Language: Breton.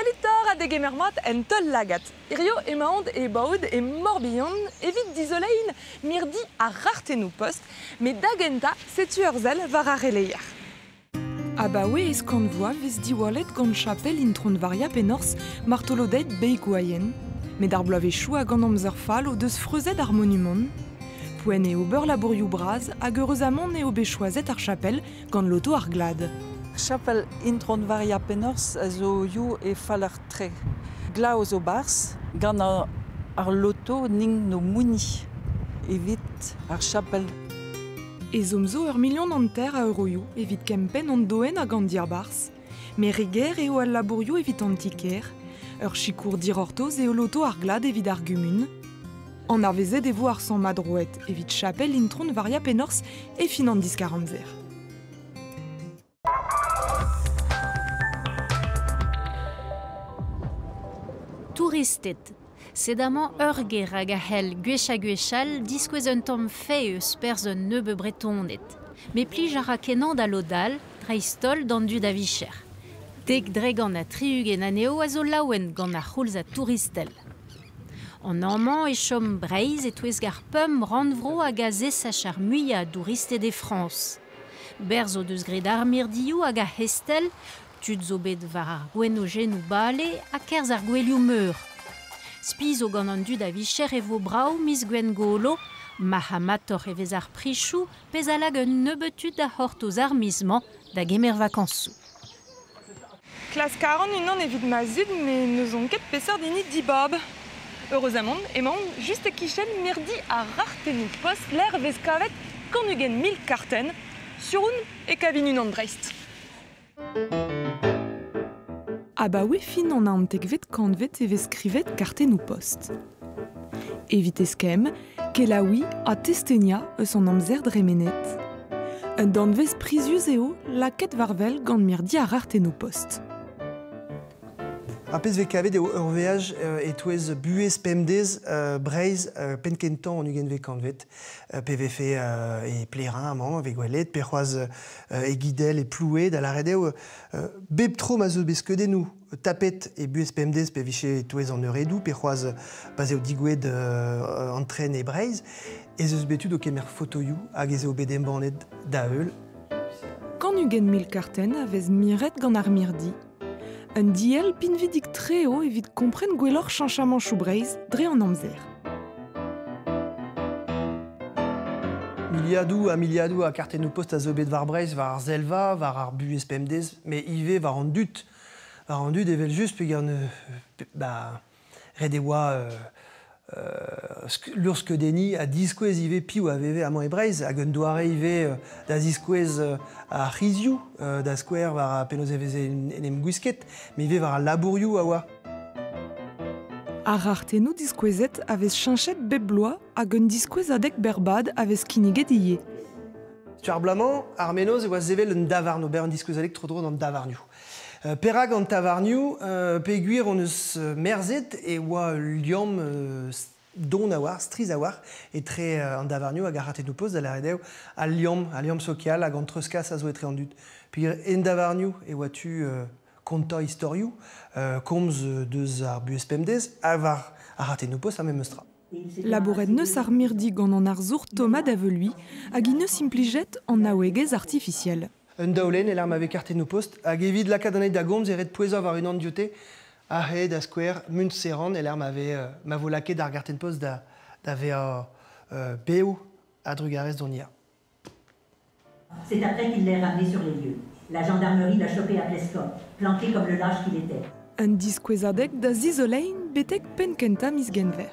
Salut a degemer mat en tol lagat. Hirio emaont e baoud e Morbihan evit dizolein mirdi ar rartenou post, met da genta setu ur sell war ar releier. Abaoe e skantvoa vez diwallet gant chapel intron varia penors martoloded beikoaien. Met ar bloavezhioù hag an amzer fall o deus freuzet ar monumant. Poent eo ober labourioù bras hag heureuzamant eo bet choazet ar chapel gant loto ar glad. Chapel Intron Varia Penors a zo ioù e fall ar tre. Glav zo barzh gant ar loto ning no mouni evit ar chapel. Ezhomm zo ur milion hanter a euroioù evit kempenn an doen hag an diabarzh. Met re ger eo al labourioù evit an ti-kêr. Ur sikour dirortoz eo loto ar glad evit ar gumun. Anavezet e vo ar sammad roet evit chapel Intron Varia Penors e fin an diskar-amzer. Touristed. Sed amañ ur ger hag a c'hell gwech ha gwech all diskouez un tamm fae eus perzh un nebeud Bretoned. Met plij a ra kenañ da lod all, dreist-holl d'an dud a vicher. 70% anezho a zo laouen gant ar c'houlzad touristel. En amañ e chom Breizh e-touesk ar pemp rannvro hag a zesach ar muiañ a douristed e Frañs. Berzh o deus graet ar mirdioù hag ar c'hestell, tud zo bet war ar gwenojennoù bale ha kerzh ar gouelioù meur. Spi zo gant an dud a vicher e vo brav miz Gwengolo, marc'hamatoc'h e vez ar prichoù pezh a lak un nebeud tud da c'hortoz ar miz-mañ da gemer vakañsoù. Klask a ran unan evit ma zud met n'ouzon ket peseurt hini dibab. Heureuzamant emaon just e-kichen mirdi ar rartennoù post lec'h vez kavet 120 000 kartenn. Sur oun e kavin unan dreist. Abaoe fin an naontekvet kantved e vez skrivet kartennoù post. Evit eskemm, kelaouiñ ha testeniañ eus an amzer dremenet. Un danvez prizius eo lakaet war-wel gant mirdi ar rartennoù post. Ar pezh vez kavet eo ur veaj e-touez buhez pemdez Breizh penn-kentañ an ugentvet kantved. Pe vefe e Plerin amañ e vez gwelet, pe c'hoazh e Gidel, e Ploue, da lâret eo bep tro ma 'z eus bet skeudennoù tapet e buhez pemdez pe vije e-touez an euredoù, pe c'hoazh pa'z eo digouezhet an tren e Breizh, ez eus bet tud o kemer fotoioù hag ez eo bet embannet da-heul. 120 000 kartenn a vez miret gant ar mirdi. Un diell pinvidik-tre eo evit kompren gwelloc'h cheñchamantoù Breizh dre an amzer. Miliadoù ha miliadoù a kartennoù post a zo bet war Breizh, war ar selva, war ar buhez pemdez, met ivez war an dud. War an dud evel-just peogwir ba, ret e oa luc'hskeudenniñ ha diskouez ivez piv a veve amañ e Breizh hag un doare ivez da ziskouez ar c'hizioù da skouer war penaos e veze en em gwisket, met ivez war al labourioù a oa. Ar rartennoù diskouezet a vez cheñchet bep bloaz hag un diskouezadeg berrbad a vez kinniget ivez. Setu ar bloaz-mañ, ar mennozh e oa sevel un davarn, ober un diskouezadeg tro-dro d'an davarnioù. Perak an tavarnioù? Peogwir hon eus merzet e oa ul liamm don a-walc'h, strizh a-walc'h etre an davarnioù hag ar ratennoù-post, da lâret eo al liamm, al liamm sokial hag an treuzkas a zo etre an dud. Peogwir en davarnioù e oa tu kontañ istorioù, komz deus ar buhez pemdez ha war ar ratennoù-post ar memes tra. Labouret neus ar mirdi gant an arzour Thomas Daveluy hag he neus implijet an naouegezh artifisiel. Un daolenn e lec'h ma vez kartennoù-post hag evit lakaat anezhi da gomz e ret pouezañ war unan dioute aze da skouer Muntseran e lec'h ma vez ma vo lakaet ar gartenn-post da da vezañ bev a-drugarez d'hon IA. C'est après qu'il l'ait ramené sur les lieux. La gendarmerie l'a chopé à Plescop, planqué comme le lâche qu'il était. Un diskouezadeg da zizoleiñ betek penn kentañ miz Genver.